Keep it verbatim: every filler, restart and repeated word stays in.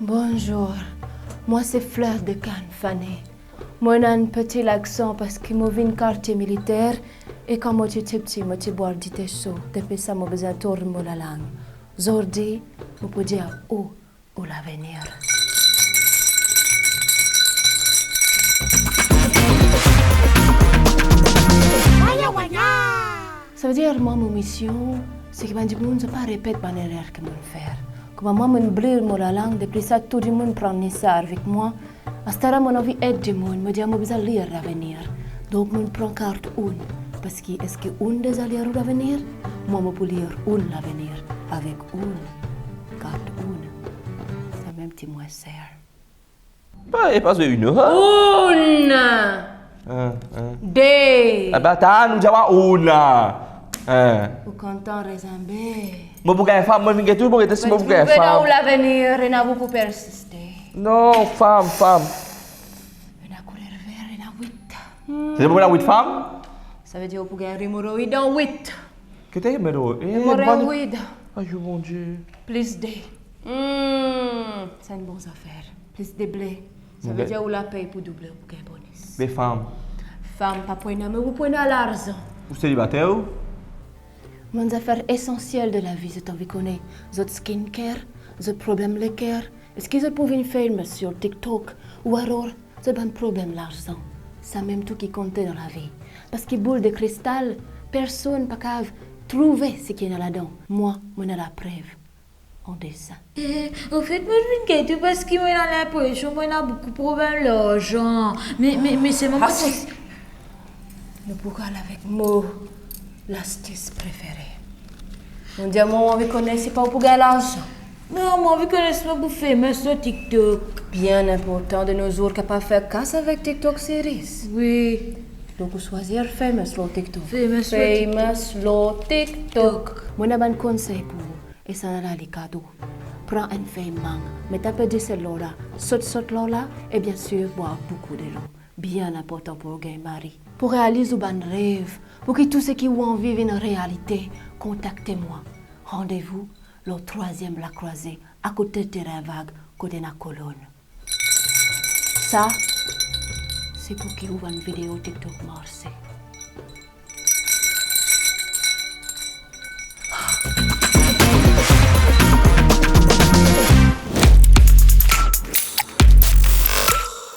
Bonzour, mwa se Fleur de Cannes, Fanny. Mo ena enn peti laksan parski mo vinn kartie militer e kan mo ti tipti mo ti bwar dite so, depi sa mo bizin tourn mo lalang. Zordi, mo pou dir ou, ou lavenir. Savedir mwa, mo mision, se ki bann dimoun zot pa repet bann erer ki mo'nn fer. Kouma mwa mo'nn blir mo lalang, depi sa tou dimoun pran nesar avek mwa. Astara mo'nn anvi ed dimoun, mo dir mo bizin lir lavenir. Donk mo'nn pran kart ounn, parski eski ounn deza lir ou lavenir? Mwa mo pou lir ounn lavenir avek ounn kart ounn. Samem ti mwin ser. Ba, e pa zwe inn, ha? Ounn! Hein, hein. De! Aba, ta nou dir mwa ounn la. Hein. Ou kontan rezin be? Mo pou gagn fam, mo vinn get ou, mo get si mo pou gagn fam. Ou lavenir ena boukou persiste. Non, fam, fam. Ena kouler ver, ena wit. Hmm. Se pou ena wit fam? Savedir ou pou gagn remoroid dan wit. Ki te remoroid? Eh, remoroid. Ayo, Bondie. Plis de. Hmm, sa enn bon zafer. Plis de ble. Savedir ou lapey pou double, ou pou gagn bonis. Be fam. Fam pa pou ena, me ou pou ena larzan. Ou selibater ou? Bann zafer esansiel de lavi, zot anvi kone. Zot skincare, zot problem leker. Eski zot pou vinn famous sur TikTok? Ou alor, zot bann problem larzan. Samem tou ki konte dan lavi. Parski boul de kristal, personn pa kav trouve seki ena ladan. Mwa, mo ena laprev. An desin. Eh, anfet, mo vinn get ou parski mo ena linpresion mo ena boukou problem larzan. Me, me, me selman mo... Atis. Nou pou al avek mo lastis prefere. Mo dir mwa, mo anvi kone si pa ou pou gagn larzan. Non, mo anvi kone si mo pou famous lor TikTok. Bien inportan de nos jours, kapav fer kas avek TikTok series. Wi. Donk ou swazir famous lor TikTok. Famous lor TikTok. Famous lor TikTok. Mo ena bann konsey pou ou. E sa la, li kado. Pran enn fey mang, met inpe disel lor la, sot, sot lor la, e biensir, bwar boukou delo. Bien inportan pou ou gagn mari. Pou realiz ou bann rev, pou ki tou seki ou anvi vinn realite, kontakte mwa. Randevou lor trwaziem lakrwaze, akote terin vag, kot ena kolonn. Sa, se pou ki ou bann video TikTok marse.